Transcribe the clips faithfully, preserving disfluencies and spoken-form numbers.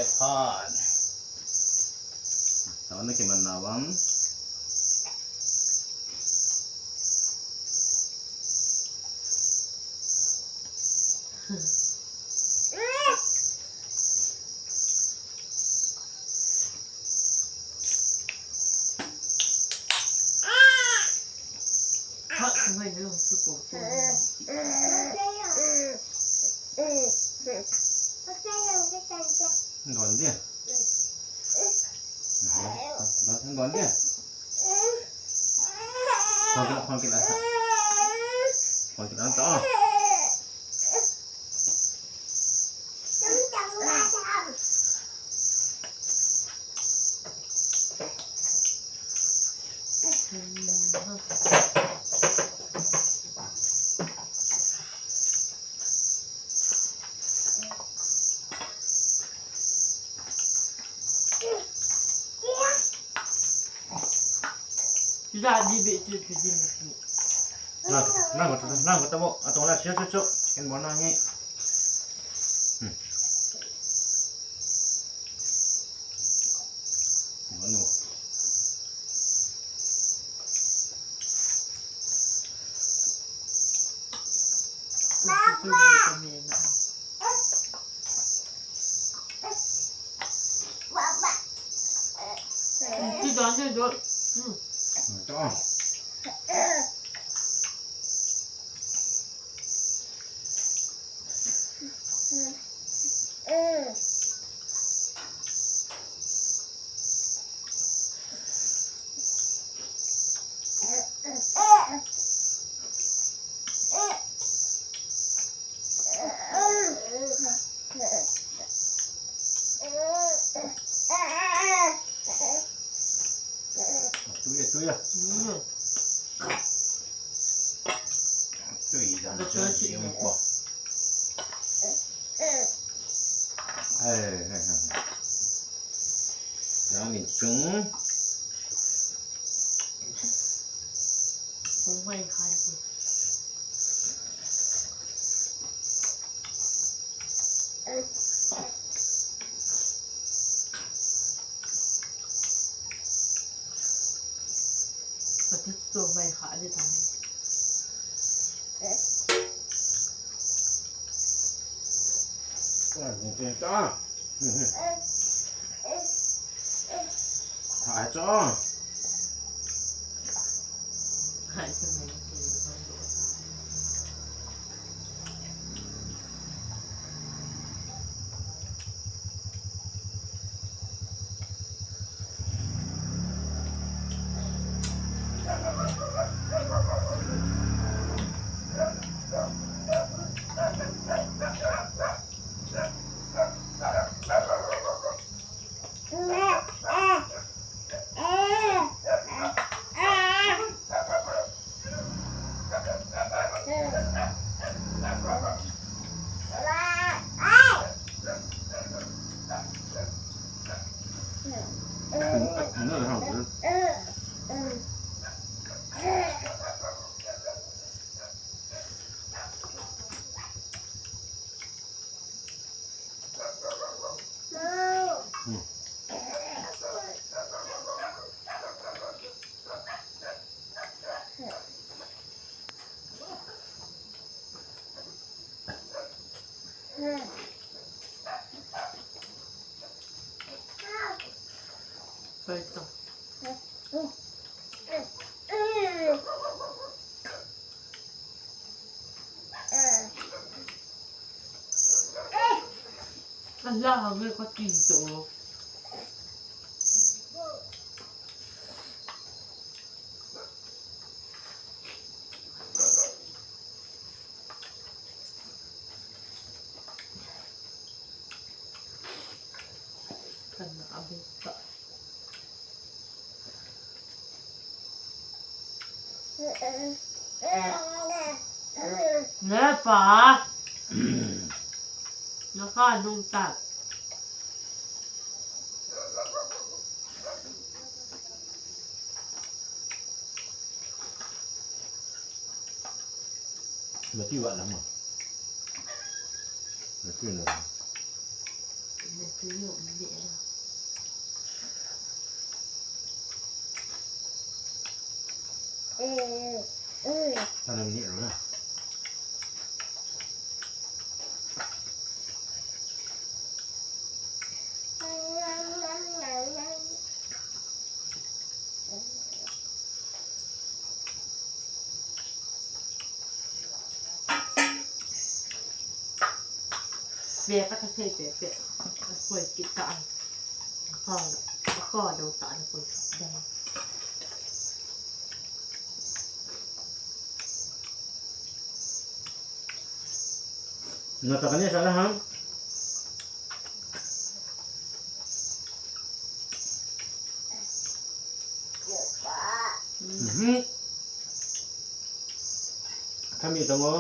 Phan. Tawana kiman na vang. Don dia. Don, don dia. Khon kila, khon kila. Khon kila ta. Nang, nang, nang, nang, atong la, siya, siya, siya. Ken mo na ngi. Hmm. Ano? Papa! Papa! Ito, ito, ito. Hmm. Ito. Tuya, tuya. Mm. Tuya, tuya, tuya. Eh, eh, eh. Yang ni chung. Không may khai gì. Pati tu mai kha di tang. Ai, okay ta. Thai cho. Hai cho mai. Ala, hangin kati to. Kana abita. Napa? Naka nung tak. Mati wa lama. Mati na. Anam ni ro na. Ve ta ka sei pe pe. Koi ki ta. Ko, ko do ta na koi ta. Na ta ka ni sa la ha. Mhm. Kami tango.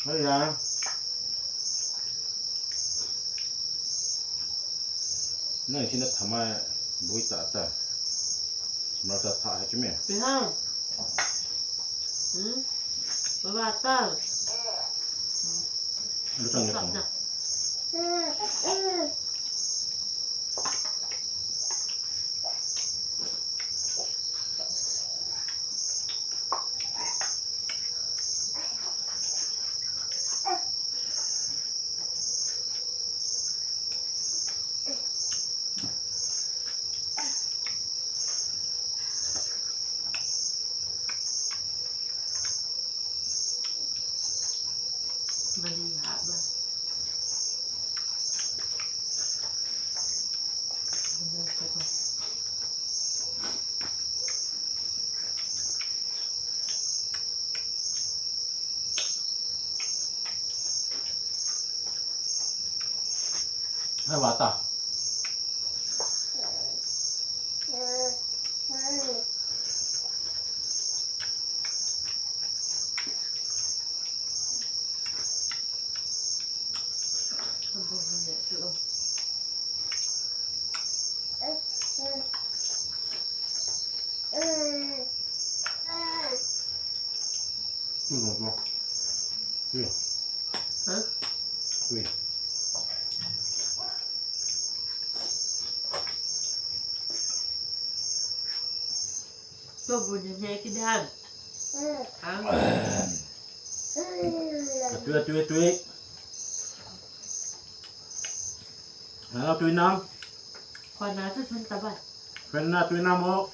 Haya. Nang sina thamai bui ta ta. Mara ta tha ha chumi. Pi ha. Hmm. Baba ta. Lutang, lutang. Mali haba. Hai, wata. Ui. Ui. Hah? Ui. Tua bu ni he ki dan. Hah? Tui, tui, tui. Hello, tui nam. Kona tu sun tabat. Kona tui nam o.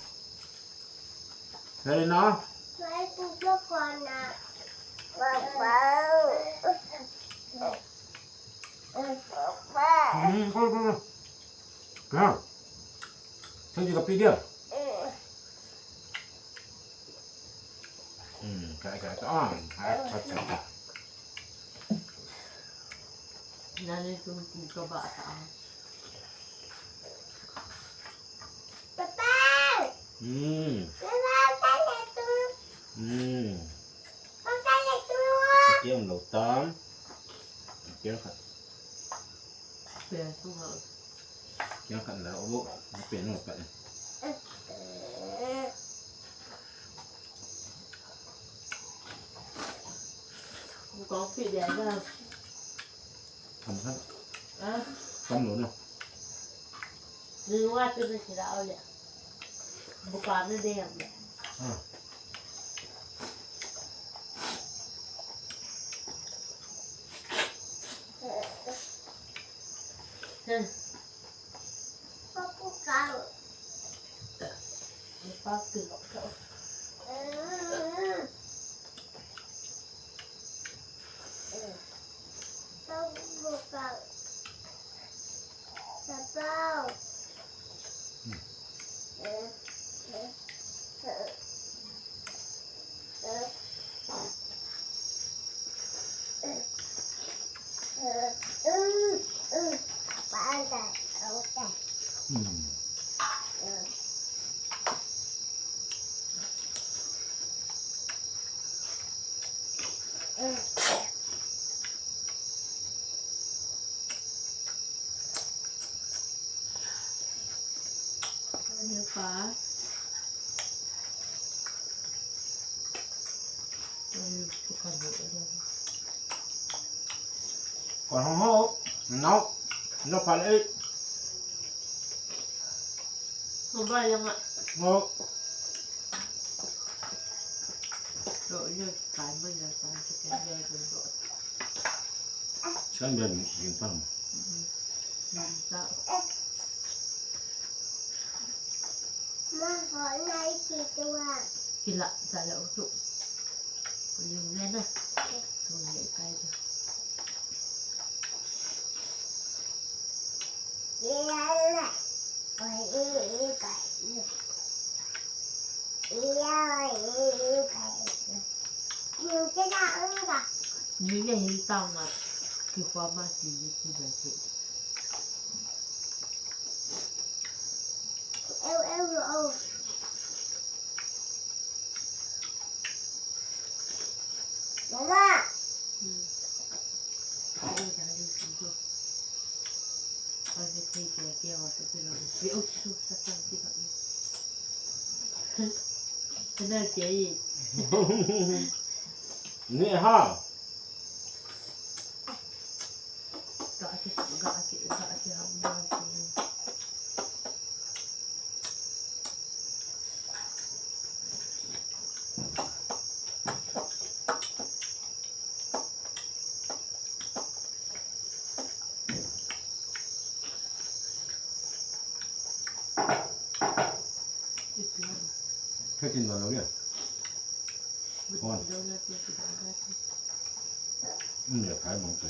Very nice. Hmm, go, go, go. Yeah. Thank you, Kapi dear. Hmm, kai, kai, kai. Ah, ah, ah, ah, ah. Nani tu, tu ka ba ta. Papa. Hmm. Papa, papa, tu. Hmm. Papa, tu. Kiang lo tam. Kiang khat. Pe tu ha. Kiang khat la o. Pe no pa. Kong pi dia da. Tam khat. Ah. Tam lo na. Ni wa tu ni sila o le. Buka ni de ya le. Ah. Hmm. Kon hong ho. No, no pal eh. Mobile lang ah. No. Lo, lo, kai mo na, kai sa kanya, lo, lo. Saan ba yung pang? Mhm. Yung sa- Kila, sa la utu. Yung yan na. So, yan, kai na. Ni le hi tang a, ki khua ma ti ni ti na ti. Mama. Hmm. Ai, da ni ti jo. Ai, ni ti ke ke wa ti lo. Ni o su sa sa ti ba ni. Kana ke yi. Ni ha. Ga ki, ga ki, ga ki ha ma ti. Thil tin don lo ya. Kon. Um, ya phai bang tu.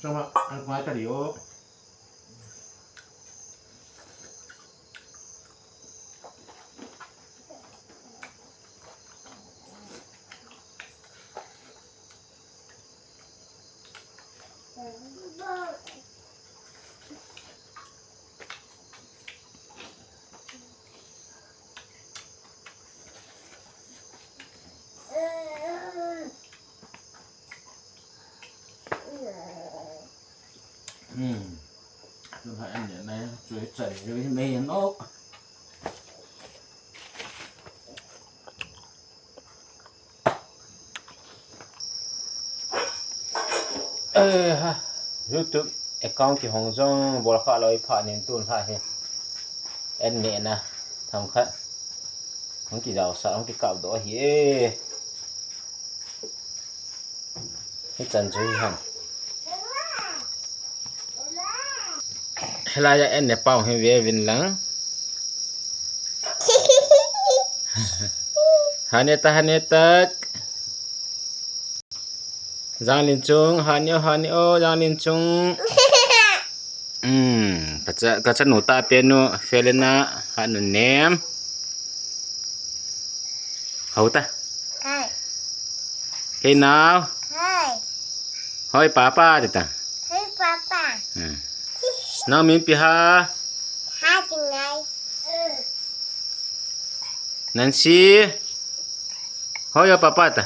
Sama, ang kumain ka, Rio. Hmm. Tun ha en ne nai, chu hi chai, chu hi mei an ok. Eh, ha. YouTube account kihong jong bol kha loi pha nin tun ha hi. En ne na. Tham khat. Hung kijao sa, hung kikap doh hi e. Hichan chu hi ham. Hilai a en ne pau hi ve vin lang. Hane ta, hane ta. Jang Lin Chung, hane o, hane o, Jang Lin Chung. Hmm, ka cha, ka chanu ta pe nu, Felena, hanu nem. Hau ta. Hai. Kei nau. Hai. Hoi papa ti ta. Hoi papa. Hmm. Nau min pi ha. Ha ti ngai. Nancy. Hoi o papa ta.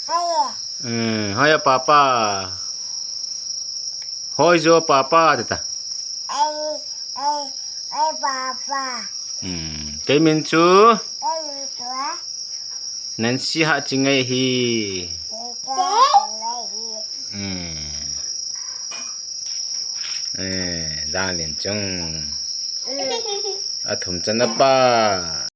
Hoi. Hmm, hoi o papa. Hoi jo papa ta ta. Ai, ai, ai, papa. Hmm, kei min chu? Kei min chu a? Nancy Hatchingei ahi. Nancy Hatchingei ahi. Hmm. Eh, Janglenchung. Hmm. Athum channa pa.